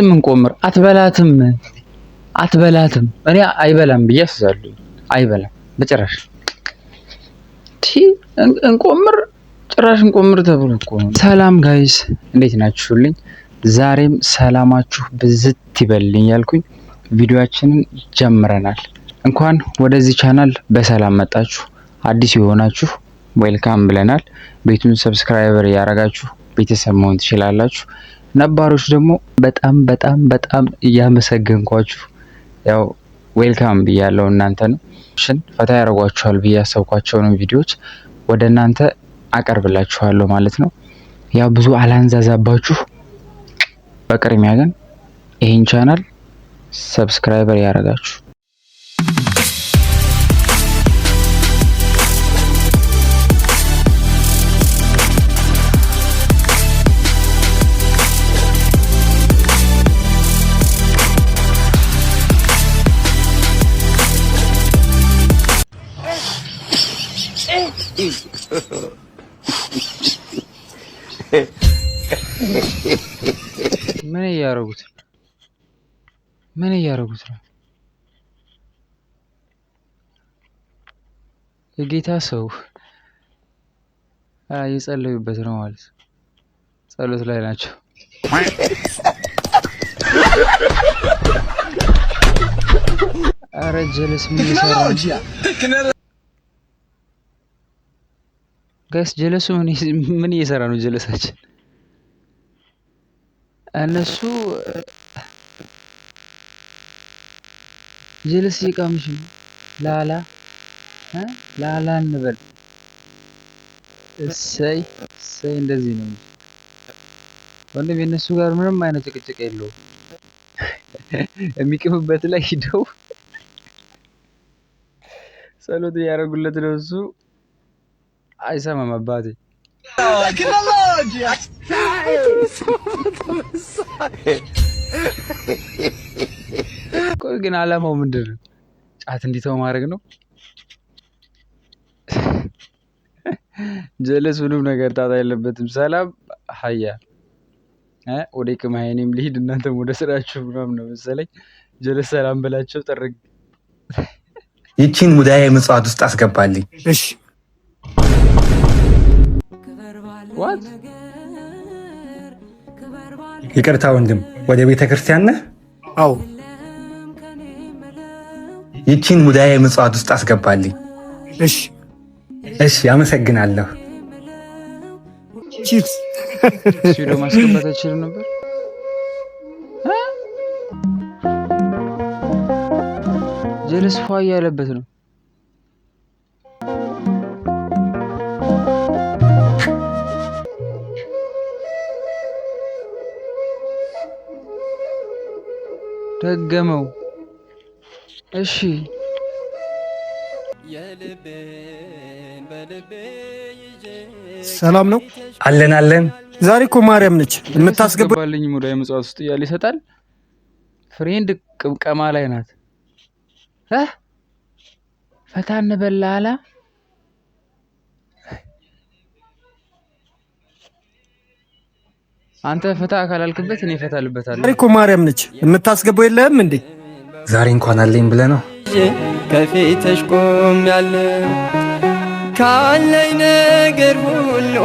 እንቆምር አትበላትም፣ አትበላትም። እኔ አይበላም ብዬ አስዛለሁ። አይበላም በጭራሽ። እንቆምር ጭራሽ እንቆምር ተብሎ እኮ ነው። ሰላም guys፣ እንዴት ናችሁልኝ? ዛሬም ሰላማችሁ ብዝት ይበልልኝ ያልኩኝ ቪዲዮአችንን ጀምረናል። እንኳን ወደዚህ ቻናል በሰላም መጣችሁ። አዲስ የሆናችሁ welcome ብለናል። ቤቱን subscriber እያደረጋችሁ ቤተሰብ መሆን ትችላላችሁ። ነባሮች ደግሞ በጣም በጣም በጣም እያመሰገንኳችሁ ያው welcome ብያለሁ። እናንተ ነው ሽን ፈታ ያደርጓችኋል ብዬ ያሰብኳቸውን ቪዲዮዎች ወደ እናንተ አቀርብላችኋለሁ ማለት ነው። ያው ብዙ አላንዛዛባችሁ። በቅድሚያ ግን ይህን channel subscriber ያደረጋችሁ። ምን እያደረጉት ነው? ምን እያደረጉት ነው? የጌታ ሰው እየጸለዩበት ነው ማለት ጸሎት ላይ ናቸው። አረ ጀለስ ምን እየሰራ ነው? Guys፣ ጀለሱ ምን እየሰራ ነው? ጀለሳችን እነሱ ጀለስ እየቃምሽ ነው። ላላ ላላ እንበል። እሰይ እሰይ፣ እንደዚህ ነው ወንድም። የእነሱ ጋር ምንም አይነት ጭቅጭቅ የለውም። የሚቅምበት ላይ ሂደው ጸሎት እያደረጉለት ነው። እሱ አይሰማም አባቴ። ቆይ ግን አላማው ምንድን ነው? ጫት እንዲተው ማድረግ ነው? ጀለስ ምንም ነገር ጣጣ የለበትም። ሰላም ሀያ ወደ ቅም እኔም ልሂድ እናንተም ወደ ስራችሁ ምናምን ነው መሰለኝ። ጀለስ ሰላም ብላቸው ጥርግ። ይቺን ሙዳየ ምጽዋት ውስጥ አስገባልኝ። እሺ። What? ይቅርታ ወንድም፣ ወደ ቤተ ክርስቲያን ነህ? አዎ። ይቺን ሙዳየ ምጽዋት ውስጥ አስገባልኝ። እሺ። እሺ፣ አመሰግናለሁ። ቺፕስ። ሄዶ ማስገባት አይችልም ነበር? ጀለስ ፏ እያለበት ነው። ደገመው። እሺ፣ ሰላም ነው። አለን አለን። ዛሬ እኮ ማርያም ነች የምታስገባው። አስገባልኝ ሙዳየ ምጽዋት ውስጥ እያለ ይሰጣል። Friend ቅምቀማ ላይ ናት። እ ፈታ እንበላላ። አንተ ፈታ ካላልክበት እኔ ፈታ ልበታለሁ። ዛሬ እኮ ማርያም ነች የምታስገባው። የለህም እንዴ? ዛሬ እንኳን አለኝ ብለህ ነው። ከፊትሽ ቆም ያለ ካለኝ ነገር ሁሉ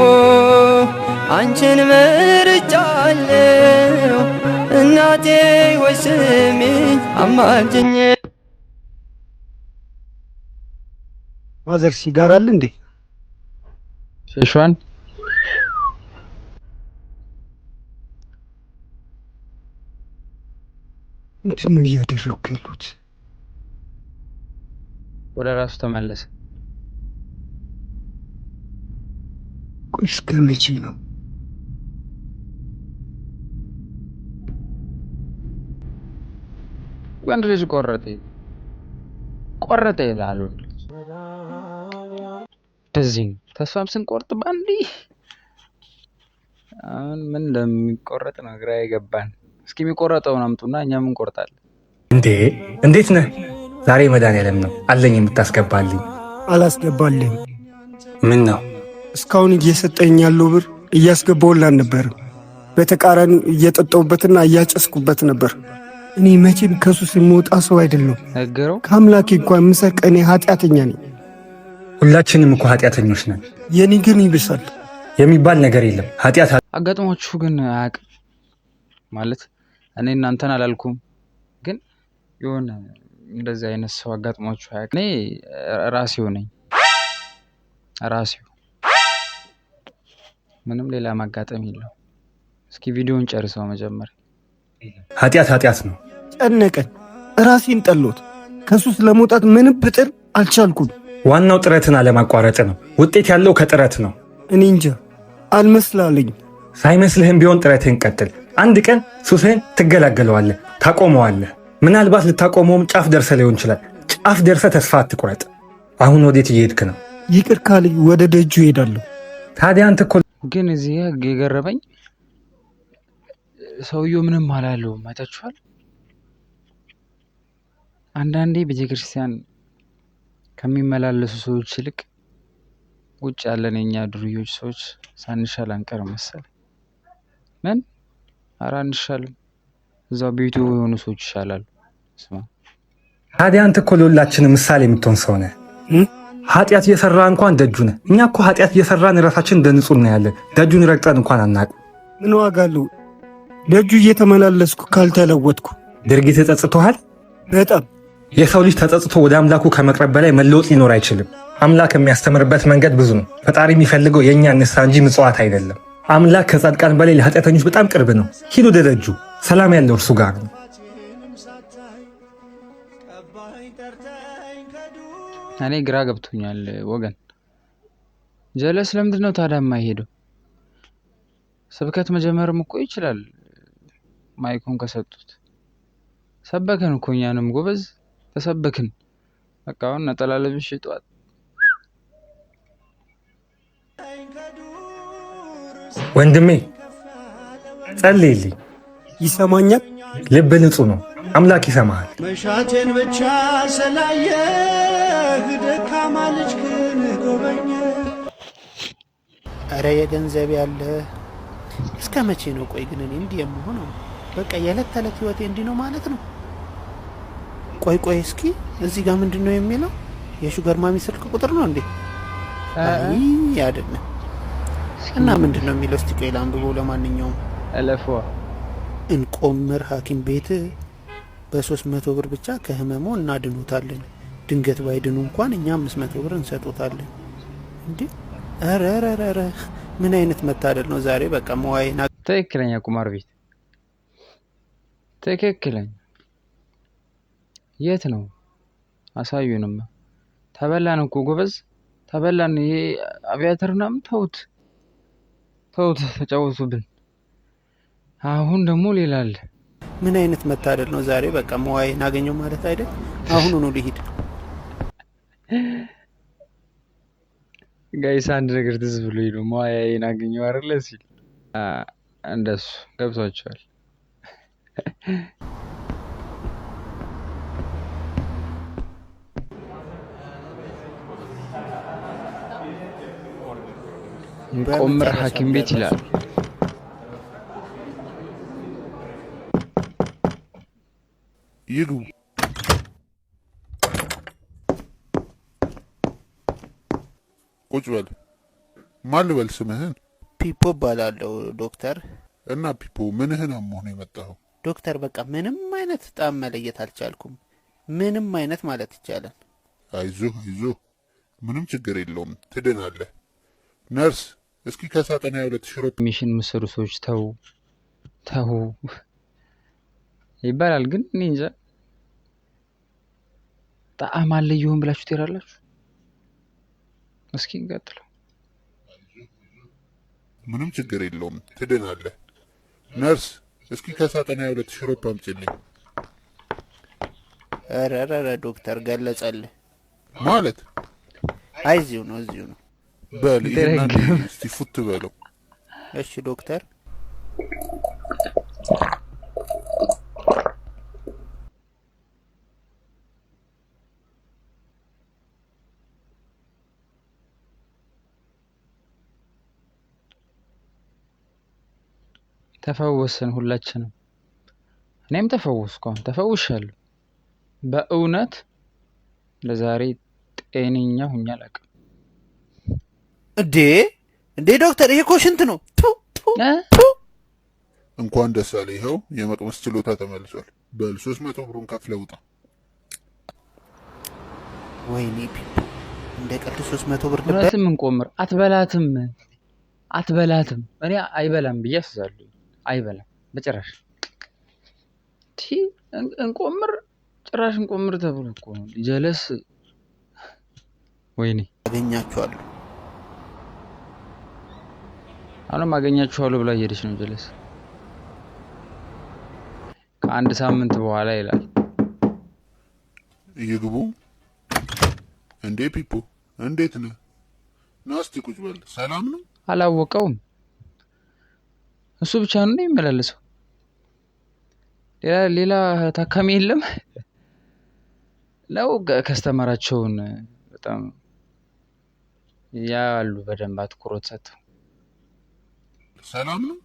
አንቺን መርጫለሁ። እናቴ ወይ ስሚኝ አማልጅኝ። Mother፣ ሲጋራ አለ እንዴ? ሸሿን። ምንድን ነው እያደረጉ ያሉት? ወደ ራሱ ተመለሰ። ቆይ እስከ መቼ ነው? ወንድ ልጅ ቆረጠ ቆረጠ ይላል ወንድ ልጅ። እንደዚህ ነው። ተስፋም ስንቆርጥ በአንዴ አሁን ምን እንደሚቆረጥ ነው ግራ የገባን። እስኪ የሚቆረጠውን አምጡና እኛም እንቆርጣለን። እንዴ፣ እንዴት ነህ? ዛሬ መድኃኒዓለም ነው፣ አለኝ የምታስገባልኝ? አላስገባልህም። ምን ነው? እስካሁን እየሰጠኝ ያለው ብር እያስገባሁልህ አልነበረም። በተቃራኒ እየጠጣሁበትና እያጨስኩበት ነበር። እኔ መቼም ከሱስ የምወጣ ሰው አይደለሁም። ነገረው። ከአምላኬ እንኳን ምሰቅ እኔ ኃጢአተኛ ነኝ። ሁላችንም እኮ ኃጢአተኞች ነን። የኔ ግን ይብሳል። የሚባል ነገር የለም። ኃጢአት አጋጥሟችሁ ግን አያውቅም? ማለት እኔ እናንተን አላልኩም፣ ግን የሆነ እንደዚህ አይነት ሰው አጋጥሟችሁ አያውቅም? እኔ ራሴው ነኝ፣ ራሴው ምንም ሌላ ማጋጠም የለው። እስኪ ቪዲዮውን ጨርሰው መጀመሪያ። ኃጢአት ኃጢአት ነው። ጨነቀኝ። ራሴን ጠሎት። ከሱስ ለመውጣት ምንም ብጥር አልቻልኩም። ዋናው ጥረትን አለማቋረጥ ነው። ውጤት ያለው ከጥረት ነው። እኔ እንጃ አልመስላለኝ። ሳይመስልህም ቢሆን ጥረትህን ቀጥል። አንድ ቀን ሱስህን ትገላገለዋለህ፣ ታቆመዋለህ። ምናልባት ልታቆመውም ጫፍ ደርሰህ ሊሆን ይችላል። ጫፍ ደርሰህ ተስፋ አትቁረጥ። አሁን ወዴት እየሄድክ ነው? ይቅር ካለኝ ወደ ደጁ እሄዳለሁ። ታዲያ አንተ እኮ ግን እዚህ የገረመኝ ሰውየው ምንም አላለውም። አይታችኋል? አንዳንዴ ቤተክርስቲያን ከሚመላለሱ ሰዎች ይልቅ ውጭ ያለን የኛ ዱርዮች ሰዎች ሳንሻል አንቀርም መሰለኝ። ምን? ኧረ አንሻልም። እዛው ቤቱ የሆኑ ሰዎች ይሻላሉ። ስማ ታዲያ አንተ እኮ ለሁላችንም ምሳሌ የምትሆን ሰው ነህ። ኃጢአት እየሰራ እንኳን ደጁ ነህ። እኛ እኮ ኃጢአት እየሰራን ራሳችን እንደ ንጹህ እናያለን። ደጁን ረግጠን እንኳን አናውቅም። ምን ዋጋ አለው ደጁ እየተመላለስኩ ካልተለወጥኩ? ድርጊት ተጸጽቶሃል? በጣም። የሰው ልጅ ተጸጽቶ ወደ አምላኩ ከመቅረብ በላይ መለወጥ ሊኖር አይችልም። አምላክ የሚያስተምርበት መንገድ ብዙ ነው። ፈጣሪ የሚፈልገው የእኛ ንስሐ እንጂ ምጽዋት አይደለም። አምላክ ከጻድቃን በላይ ለኃጢአተኞች በጣም ቅርብ ነው። ሂድ ወደ ደጁ፣ ሰላም ያለው እርሱ ጋር ነው። እኔ ግራ ገብቶኛል ወገን። ጀለስ ለምንድን ነው ታዲያ የማይሄደው? ስብከት መጀመርም እኮ ይችላል። ማይኩን ከሰጡት ሰበክን እኮ እኛንም ጎበዝ ተሰበክን። በቃ አሁን ነጠላ ለብሼ ጠዋት ወንድሜ ጸልይልኝ። ይሰማኛል። ልብ ንጹህ ነው፣ አምላክ ይሰማሃል። መሻቴን ብቻ ስላየህ ደካማ ልጅህን ጎበኘ። እረ የገንዘብ ያለ፣ እስከ መቼ ነው? ቆይ ግን እኔ እንዲህ የምሆነው በቃ የዕለት ተዕለት ህይወቴ እንዲህ ነው ማለት ነው? ቆይ ቆይ እስኪ እዚህ ጋር ምንድን ነው የሚለው? የ sugar mommy ስልክ ቁጥር ነው እንዴ? አይ አይደለም። እና ምንድን ነው የሚለው? እስቲ ቆይ ላንብበው። ለማንኛውም እለፏ። እንቆምር ሐኪም ቤት በ300 ብር ብቻ ከህመሞ እናድኖታለን። ድንገት ባይድኑ እንኳን እኛ 500 ብር እንሰጦታለን። እንዴ ኧረ ኧረ ኧረ፣ ምን አይነት መታደል ነው ዛሬ! በቃ መዋይና ትክክለኛ ቁማር ቤት፣ ትክክለኛ የት ነው? አሳዩንማ። ተበላን እኮ ጎበዝ ተበላን። ይሄ አቪያተር ምናምን ተውት ተውት፣ ተጫወቱብን። አሁን ደግሞ ሌላ አለ። ምን አይነት መታደል ነው ዛሬ! በቃ መዋይን አገኘው ማለት አይደል? አሁኑኑ ልሂድ። Guys፣ አንድ ነገር ትዝ ብሎኝ ነው። መዋያዬን አገኘው አይደለ ሲል እንደሱ ገብቷቸዋል። እንቆምር ሐኪም ቤት ይላል። ይግቡ። ቁጭ በል። ማን ልበል ስምህን? ፒፖ እባላለሁ ዶክተር። እና ፒፖ፣ ምንህን አሞህ ነው የመጣኸው? ዶክተር፣ በቃ ምንም አይነት ጣዕም መለየት አልቻልኩም። ምንም አይነት ማለት ይቻላል። አይዞህ አይዞህ፣ ምንም ችግር የለውም፣ ትድናለህ። ነርስ፣ እስኪ ከሳጥን 22 ሽሮፕ mission የምትሰሩ ሰዎች ተው ተው ይባላል። ግን እኔ እንጃ፣ ጣዕም አለየሁም ብላችሁ ትሄዳላችሁ። እስኪ እንቀጥለው። ምንም ችግር የለውም፣ ትድናለህ። ነርስ፣ እስኪ ከሳጥን 22 ሽሮፕ አምጪልኝ። ኧረ ኧረ ዶክተር ገለጸልህ። ማለት? አይ እዚሁ ነው፣ እዚሁ ነው። በል ይሄን አንዴ ተረገመ። እስቲ ፉት በለው። እሺ ዶክተር። ተፈወስን ሁላችንም። እኔም ተፈወስኩ። አሁን ተፈውሻለሁ። በእውነት ለዛሬ ጤነኛ ሁኜ አላውቅም። እንዴ እንዴ ዶክተር፣ ይሄ እኮ ሽንት ነው። ቱ ቱ እ? ቱ። እንኳን ደስ አለ። ይኸው የመቅመስ ችሎታ ተመልሷል። በል 300 ብሩን ከፍለህ ውጣ። ወይኔ ፒፖ፣ እንደ ቀልድ 300 ብር ድበ እውነትም እንቆምር። አትበላትም፣ አትበላትም። እኔ አይበላም ብዬ አስዛለሁ። አይበላም በጭራሽ። ቲ እንቆምር፣ ጭራሽ እንቆምር ተብሎ እኮ ነው። ጀለስ ወይኔ። አገኛችኋለሁ። አሁንም አገኛችኋለሁ ብላ እየሄደች ነው ጀለስ። ከአንድ ሳምንት በኋላ ይላል። ይግቡ። እንዴ ፒፖ፣ እንዴት ነህ? ና እስቲ ቁጭ በል። ሰላም ነው? አላወቀውም። እሱ ብቻ ነው የሚመላለሰው። ሌላ ሌላ ታካሚ የለም ነው። Customer ኣቸውን በጣም ያሉ በደንብ አትኩሮት ሰጥተው። ሰላም ነው?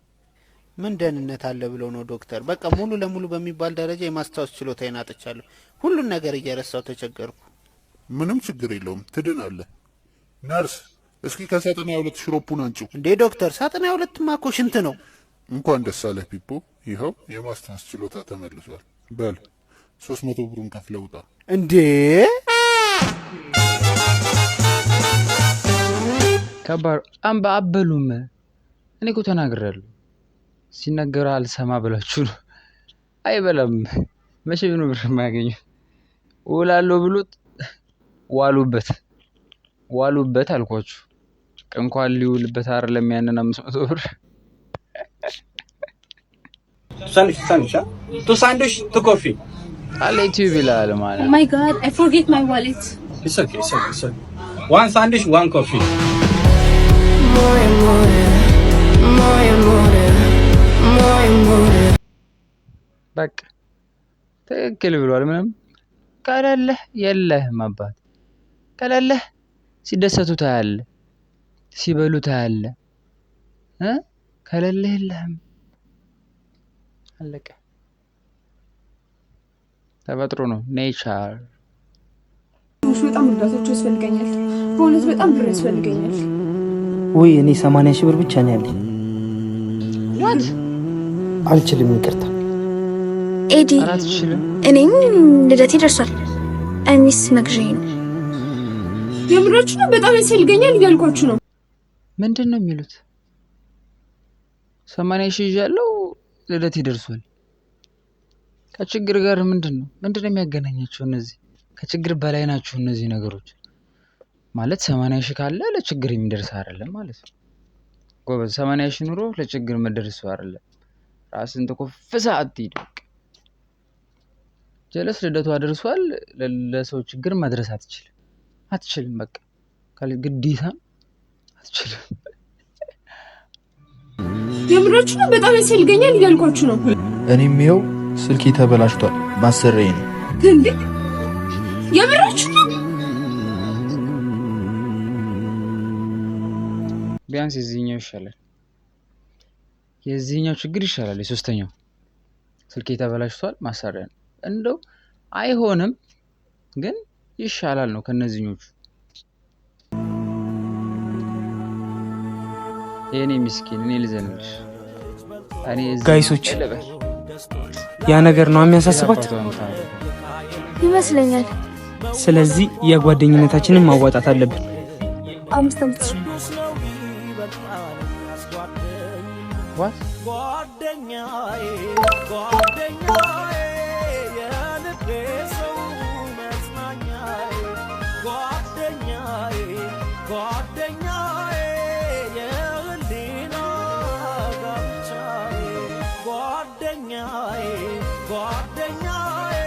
ምን ደህንነት አለ ብለው ነው ዶክተር? በቃ ሙሉ ለሙሉ በሚባል ደረጃ የማስታወስ ችሎታዬን አጥቻለሁ። ሁሉን ነገር እየረሳው ተቸገርኩ። ምንም ችግር የለውም፣ ትድናለህ። ነርስ፣ እስኪ ከሳጥን 22 ሽሮፑን አንጪው። እንዴ ዶክተር፣ ሳጥን 22ማ እኮ ሽንት ነው። እንኳን ደስ አለህ ፒፖ፣ ይኸው የማስታወስ ችሎታ ተመልሷል። በል 300 ብሩን ከፍለህ ውጣ። እንዴ። ከባድ አምባ አበሉም። እኔ እኮ ተናግሬያለሁ። ሲነገር አልሰማ ብላችሁ ነው። አይበላም። መቼ ነው ብር የማያገኘው? ውላለሁ ብሎት ዋሉበት፣ ዋሉበት አልኳችሁ። እንኳን ሊውልበት አይደለም ያንን 500 ብር። Sandwich, sandwich, huh? Two sandwich, two coffee. አለ ዩቲዩብ ይላል ማለት። Oh my God, I forget my wallet. It's okay, it's okay, it's okay. One sandwich, one coffee. More and more, more and more, more and more. በቃ ትክክል ብሏል። ምንም ከሌለህ የለህም አባት። ከሌለህ ሲደሰቱ ታያለህ፣ ሲበሉ ታያለህ እ ከሌለህ የለህም። አለቀ። ተፈጥሮ ነው፣ nature። በጣም እርዳታችሁ ያስፈልገኛል። በእውነት በጣም ብር ያስፈልገኛል። ውይ፣ እኔ 80,000 ብር ብቻ ነው ያለኝ። What? አልችልም፣ ይቅርታ። ኤዲ። ኧረ አትችልም። እኔም ልደቴ ደርሷል። ቀሚስ መግዣዬ ነው። የምራችሁ ነው። በጣም ያስፈልገኛል እያልኳችሁ ነው። ምንድን ነው የሚሉት? 80,000 ይዣለሁ፣ ልደቴ ደርሷል። ከችግር ጋር ምንድን ነው የሚያገናኛቸው? እነዚህ ከችግር በላይ ናቸው እነዚህ ነገሮች። ማለት 80,000 ካለ ለችግር የሚደርስ አይደለም ማለት ነው። ጎበዝ፣ 80,000 ኑሮ ለችግር መደረስ ሰው አይደለም። ራስን ተኮፍሰህ አትሂድ። በቃ ጀለስ ልደቷ ደርሷል። ለሰው ችግር መድረስ አትችልም፣ አትችልም። በቃ ግዴታ አትችልም። የምራችሁ ነው። በጣም ያስፈልገኛል እያልኳችሁ ነው። እኔም ይኸው ስልኬ ተበላሽቷል፣ ማሰሪያዬ ነው። እንዴ፣ የምራችሁ ነው። ቢያንስ የዚህኛው ይሻላል። የዚህኛው ችግር ይሻላል። የሶስተኛው ስልኬ ተበላሽቷል ማሰሪያ ነው። እንደው አይሆንም ግን ይሻላል ነው ከነዚህኞቹ። የኔ ምስኪን፣ እኔ ልዘንልሽ። እኔ እዚህ Guys ኦች፣ ልበል። ያ ነገር ነው የሚያሳስባት። ይመስለኛል። ስለዚህ የጓደኝነታችንን ማዋጣት አለብን። አምስት አምስት ሺህ። What? ጓደኛዬ ጓደኛዬ የልቤ ሰው መጽናኛዬ፣ ጓደኛዬ ጓደኛዬ የህሊና ጋብቻዬ፣ ጓደኛዬ ጓደኛዬ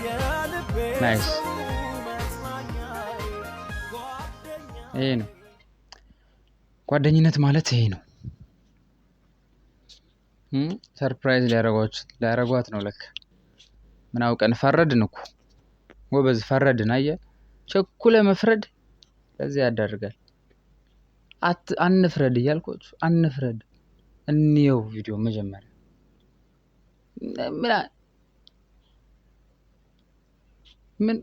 የልቤ Nice። ሰው መጽናኛዬ፣ ጓደኛዬ። ይሄ ነው ጓደኝነት ማለት፣ ይሄ ነው። Surprise ሊያረጓት ነው ለካ። ምን አውቀን ፈረድን እኮ ጎበዝ፣ ፈረድን። አየህ፣ ቸኩለ መፍረድ ለዚህ ያዳርጋል። አንፍረድ እያልኳችሁ አንፍረድ። እንየው ቪዲዮ መጀመሪያ ምን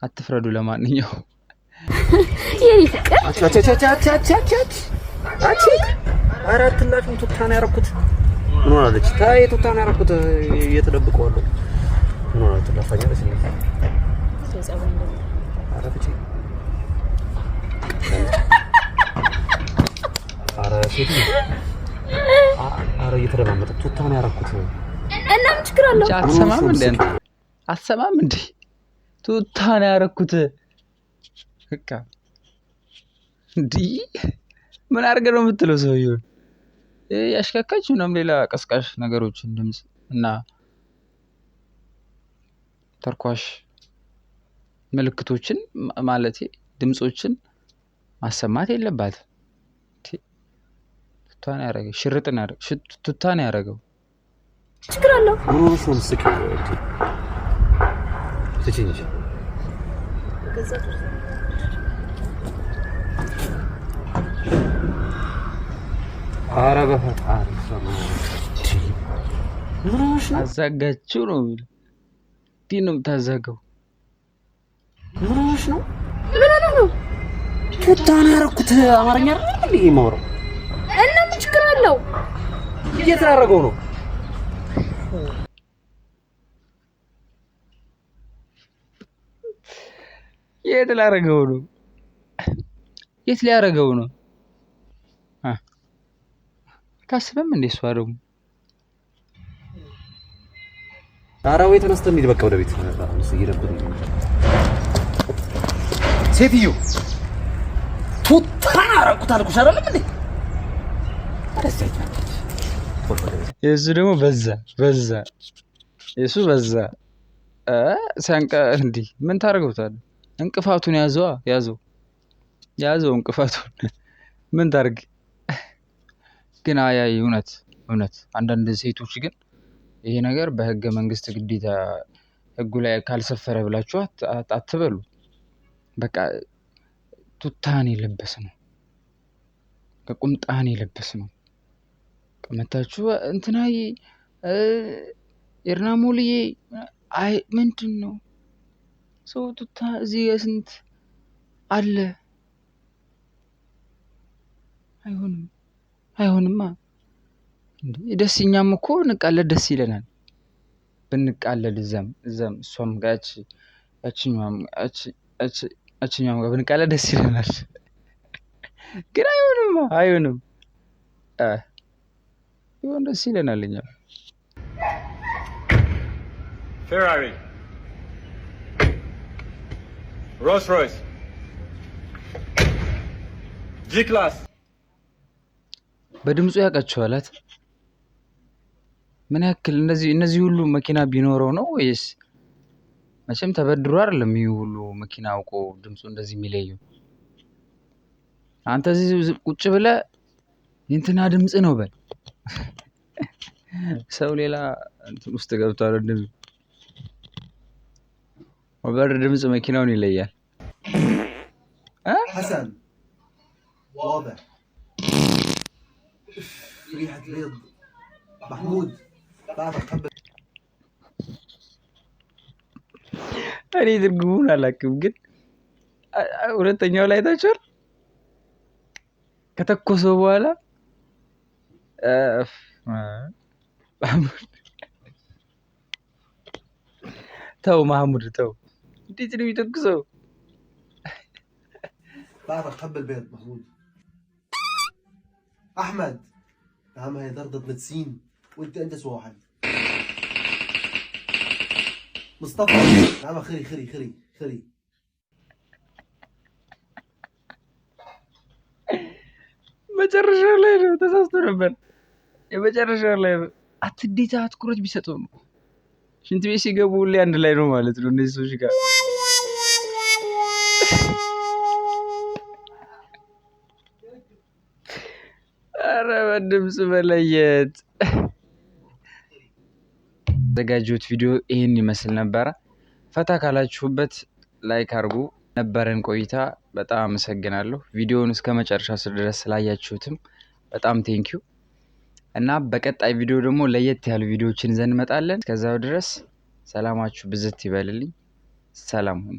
አትፍረዱ። ለማንኛውም የኔ ፍቅር ኧረ አትላፊም። ቱታ ነው ያደረኩት። ምን ሆናለች? ታይ ቱታ ነው ያደረኩት። እየተደብቀዋለሁ። ምን ሆናለች? ትላፋኛለች እንዴ? ኧረ ፍቺ። ኧረ ሴትዮ፣ ኧረ እየተደማመጠ ቱታ ነው ያደረኩት። እና ምን ችግር አለው? አትሰማም እንዴ? አትሰማም እንዴ? ቱታ ነው ያደረኩት። በቃ እንዲህ ምን አድርገህ ነው የምትለው? ሰውዬውን ያሽከካች ምናምን ሌላ ቀስቃሽ ነገሮችን ድምፅ እና ተርኳሽ ምልክቶችን ማለቴ ድምፆችን ማሰማት የለባትም። ቱታን ያደረገው ሽርጥን ያደረገው ቱታን ያደረገው ችግር አለው? ምን ሆነሽ ነው የምትስቂው? ፍቺኝ እንጂ። ኧረ በፈጣሪ ምን ሆነሽ ነው? አዛጋችው ነው የሚለው። እንዲህ ነው የምታዛገው። ምን ሆነሽ ነው? ምን ሆነህ ነው? ቱታ ነው ያደረኩት። አማርኛ አይደል እንዴ የማወራው? እና ምን ችግር አለው? እየተዳረገው ነው። የት ላደርገው ነው? የት ሊያደርገው ነው? አታስብም እንዴ? እሷ ደግሞ ኧረ ወይ ተነስተን እንሂድ በቃ ወደ ቤት። አሁንስ እየደበረኝ ነው። ሴትዮ ቱታ አደረኩት አልኩሽ አይደለም እንዴ? የእሱ ደግሞ በዛ በዛ፣ የእሱ በዛ። ሲያንቀ እንዲህ ምን ታደርገውታለህ? እንቅፋቱን ያዘዋ፣ ያዘው ያዘው እንቅፋቱን ምን ታርግ ግን? አያይ እውነት እውነት አንዳንድ ሴቶች ግን ይሄ ነገር በህገ መንግስት ግዴታ ህጉ ላይ ካልሰፈረ ብላችሁ አትበሉ። በቃ ቱታን የለበስ ነው፣ ከቁምጣን የለበስ ነው። መታችሁ እንትናዬ ኤርናሞልዬ አይ ምንድን ነው ሰው ቱታ እዚህ የስንት አለ። አይሆንም አይሆንማ። ደስ እኛም እኮ እንቃለድ ደስ ይለናል ብንቃለድ፣ እዛም እዛም እሷም ጋር ያችኛዋም ጋር ብንቃለድ ደስ ይለናል። ግን አይሆንማ አይሆንም። ይሆን ደስ ይለናል እኛም። Ferrari, Rolls Royce, G Class. በድምፁ ያውቃቸዋል። ምን ያክል እነዚህ ሁሉ መኪና ቢኖረው ነው ወይስ መቼም ተበድሮ አይደለም ይህ ሁሉ መኪና አውቆ ድምፁ እንደዚህ የሚለየው። አንተ እዚህ ቁጭ ብለህ የእንትና ድምፅ ነው በል። ሰው ሌላ እንትን ውስጥ ገብቷል። ወንድሜ በር ድምፅ መኪናውን ይለያል። حسن واضح ريحة بيض محمود بعرف اخبي እኔ ትርጉሙን አላውቅም፣ ግን ሁለተኛው ላይ ታችኋል። ከተኮሰው በኋላ ተው ማህሙድ ተው፣ እንዴት ነው የሚተኩሰው? بعرف اخبي البيض محمود احمد يا عم هي ضربة مدسين وانت انجس واحد مصطفى يا عم خري خري خري خري መጨረሻው ላይ ነው ተሳስቶ ነበር። የመጨረሻው ላይ ነው። አትዴታ አትኩረት ቢሰጠው ነው። ሽንት ቤት ሲገቡ ሁሌ አንድ ላይ ነው ማለት ነው እነዚህ ሰዎች ጋር። ኧረ በድምፅ መለየት። ያዘጋጀሁት ቪዲዮ ይህን ይመስል ነበረ። ፈታ ካላችሁበት like አድርጉ። ነበረን ቆይታ በጣም አመሰግናለሁ። ቪዲዮውን እስከ መጨረሻ ድረስ ስላያችሁትም በጣም thank you። እና በቀጣይ ቪዲዮ ደግሞ ለየት ያሉ ቪዲዮዎችን ይዘን እንመጣለን። እስከዛው ድረስ ሰላማችሁ ብዝት ይበልልኝ። ሰላም ሁኑ።